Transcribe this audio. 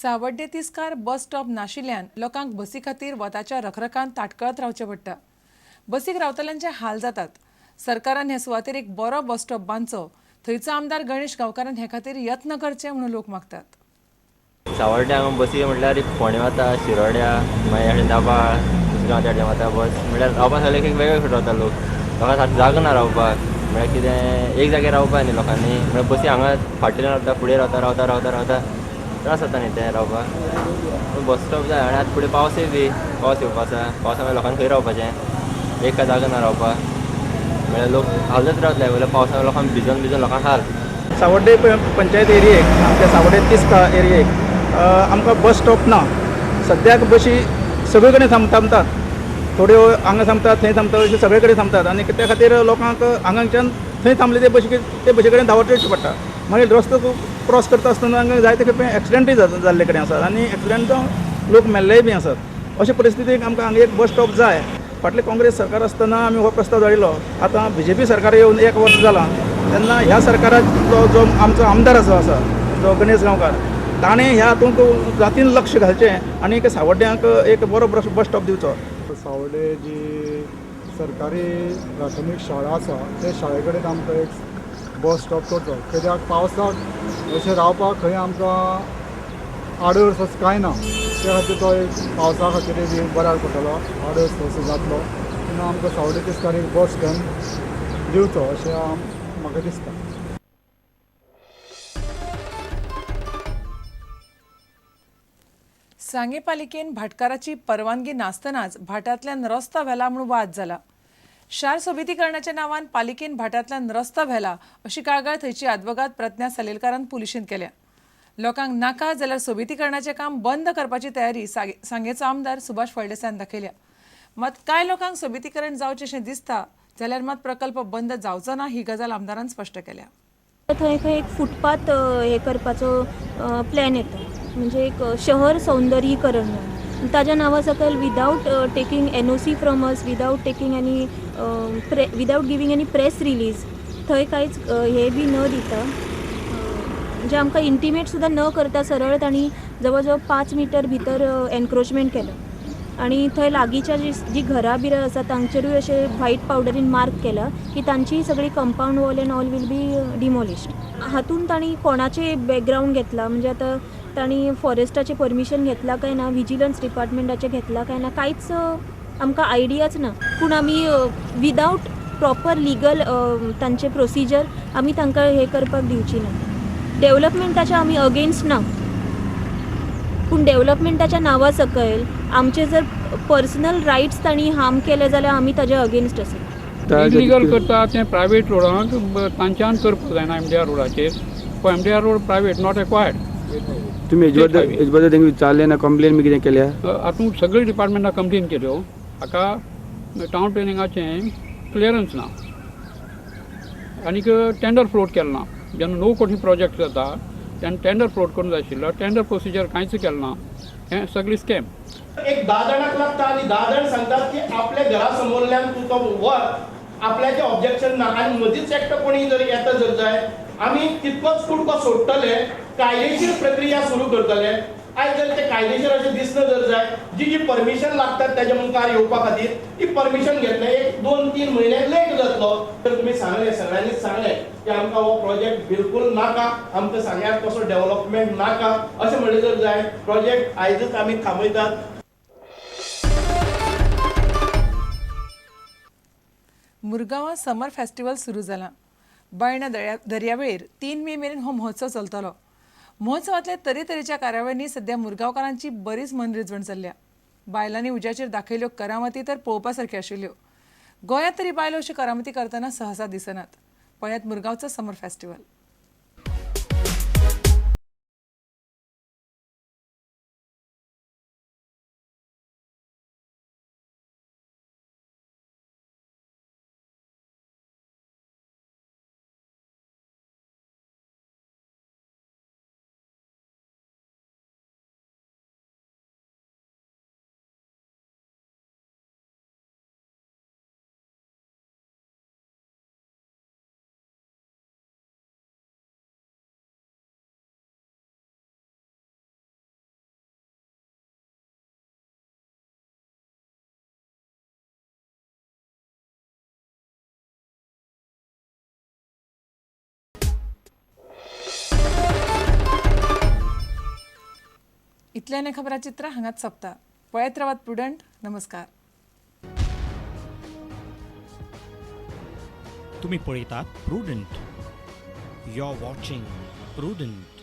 सावड्डे तिस्कार bus stop नाशिल्ल्यान लोकांक बसी खातीर वताच्या रखरखान ताटकळत रावचें पडटा. बसीक रावतल्यांचे हाल जातात. सरकारान हे सुवातेर एक बरो बस स्टॉप बांदचो. थंयचो आमदार गणेश गांवकारान हे खातीर यत्न करचे म्हणून लोक मागतात. सावड्डे हांगा बसी म्हटल्यार फोंडें वता, शिरोड्या, मागीर दाबाळ, उसगांव त्या वता बस. म्हळ्यार रावपा सगळे एक वेगळे खंय रावता लोक. लोकांक सारकी जागो ना रावपाक. म्हळ्यार कितें एक जाग्यार रावपा न्ही लोकांनी. म्हळ्यार बसी हांगा फाटल्यान रावता, फुडें रावता, रावता रावता रावता त्रास जाता न्ही तें रावपाक. बस स्टॉप जाय. आनी आतां फुडें पावसूय बी पावस येवपा आसा. पावसा मागीर लोकांक खंय रावपाचें, एक काय जागो ना रावपाक. म्हळ्यार लोक हालत रावतले. म्हणल्यार पावसा लोकांक भिजोन भिजोन लोकांक हाल. सावड्डे पंचायत एरियेक, आमच्या सावड्डे तिस्का एरियेक आमकां बस स्टॉप ना. सद्याक बशी सगळे कडेन थांबतात. थोड्यो हांगा थांबतात, थंय थांबतात, अश्यो सगळे कडेन थांबतात. आनी त्या खातीर लोकांक हांगाच्यान थंय थांबले ते बशी ते बशी कडेन धांवत वचचें पडटा. मागीर रस्तो क्रॉस करता आसतना हांगा जायते खेपे एक्सिडेंटूय जाल्ले कडेन आसात आनी एक्सिडेंट जावन लोक मेल्लेय बी आसात. अशे परिस्थितीक आमकां हांगा एक बस स्टॉप जाय. फाटले काँग्रेस सरकार आसतना आमी हो प्रस्ताव धाडिल्लो. आतां बीजेपी सरकार येवन एक वर्स जालां तेन्ना ह्या सरकाराचो जो आमचो आमदार आसा जो गणेश गांवकार, ताणें ह्या हातूंत जातीन लक्ष घालचें आनी एक सावड्ड्यांक एक बरो बस स्टॉप दिवचो. सावड्डे जी सरकारी प्राथमीक शाळा आसा ते शाळे कडेन आमकां एक बस स्टॉप करचो. कित्याक पावसाक अशें रावपाक खंय आमकां आडर्स असो कांय ना. त्या खातीर तो एक पावसा खातीर बी बऱ्याक पडटलो, आडर्स असो जातलो. तेन्ना आमकां सावड्डे तिस्कार एक बस स्टँड दिवचो अशें म्हाका दिसता. सांगे पालिकेन भाटकाराची परवानगी नासतनाच भाटांतल्यान रस्तो व्हेला म्हूण वाद जाला. शार सोबितीकरणाच्या नांवान पालिकेन भाटांतल्यान रस्तो व्हेला अशी कागाळ थंयची आदवोगाद प्रज्ञा सलेलकारान पुलिशेंत केल्या. लोकांक नाका जाल्यार सोबितीकरणाचें काम बंद करपाची तयारी सांगेचो आमदार सुभाष फळदेसायान दाखयल्या. मात कांय लोकांक सोबितीकरण जावचें अशें दिसता जाल्यार मात प्रकल्प बंद जावचो ना ही गजाल आमदारान स्पश्ट केल्या. थंय खंय एक फुटपाथ हे करपाचो प्लॅन येता, म्हणजे एक शहर सौंदर्यीकरण म्हणून. ताज्या नांवा सकयल without taking NOC from us, without taking any without giving any press release, थंय कांयच हे बी न दिता, म्हणजे आमकां इंटिमेट सुद्दां न करता सरळ तांणी जवळ जवळ 5 मिटर भितर एनक्रोचमेंट केलं. आनी थंय लागींच्या जी जी घरां बिरां आसा तांचेरूय अशें व्हायट पावडरीन मार्क केलां की तांची सगळी compound wall and all will be demolished. हातून तांणी कोणाचें बॅकग्रावंड घेतलां, म्हणजे आतां तांणी फॉरेस्टाचें परमिशन घेतलां काय ना, विजिलन्स डिपार्टमेंटाचें घेतलां काय ना, कांयच आमकां आयडियाच ना. पूण आमी विदावट प्रॉपर लिगल तांचें प्रोसिजर आमी तांकां हें करपाक दिवची ना. डेवलपमेंटाच्या आमी अगेन्स्ट ना, पूण डेवलपमेंटाच्या नांवा सकयल आमचे जर पर्सनल रायट्स तांणी हार्म केले जाल्यार आमी ताज्या अगेन्स्ट आसा. इलिगल करता तें प्रायवेट रोडांक तांच्यान करपाक जायना. एमडीआर रोडाचेर, पण MDR road private not acquired. तुमी हेजे बद्दल तेंकां विचारलें ना, कंप्लेन बी कितें केल्या? हातूंत सगळे डिपार्टमेंटाक कंप्लेन केल्यो. हाका टावन प्लॅनिंगाचें क्लियरन्स ना आनीक टेंडर फ्लोट केलें ना. जेन्ना 9 कोटी प्रोजेक्ट जाता तेन्ना टेंडर फ्लोट करूंक जाय आशिल्लो, टेंडर प्रोसिजर कांयच केलें ना. हें सगळें स्कॅम. एक 10 जाणांक लागता आनी 10 जाण सांगतात की आपल्या घरा समोरल्यान तूं तो व्हर, आपल्याचें ऑब्जेक्शन ना. आनी मदींच एकटो कोणी जर येता जर जाय आमी तितकोच कुडको सोडटले, कायदेशीर प्रक्रिया सुरू करतले. आयज जर ते कायदेशीर अशें दिसना जर जाय, जी जी परमिशन लागतात तेज्या मुखार येवपा खातीर ती परमिशन घेतले 1 2 3 म्हयने लेट जातलो. तर तुमी सांगलें, सगळ्यांनीच सांगलें की आमकां हो प्रोजेक्ट बिलकूल नाका, आमकां सांग्यार कसो डेवलपमेंट नाका अशें म्हणलें जर जाय, प्रोजेक्ट आयजच आमी थांबयतात. मुरगांवां समर फेस्टिवल सुरू जालां. बायणा दर्यावेळेर 3 मे मेरेन हो महोत्सव चलतलो. महोत्सवांतल्या तरेतरेच्या कार्यावळींनी सध्या मुरगांवकारांची बरीच मनरिजवण चल्ल्या. बायलांनी उज्याचेर दाखयल्यो करामती तर पळोवपा सारक्यो आशिल्ल्यो. गोंयांत तरी बायलो अश्यो करामती करतना सहसा दिसनात. पळयात मुरगांवचो समर फेस्टिवल. इतल्यान खबराचित्र हांगाच सोंपता. पळयत रावात प्रुडंट. नमस्कार. तुम्ही पळयतात Prudent. You are watching Prudent.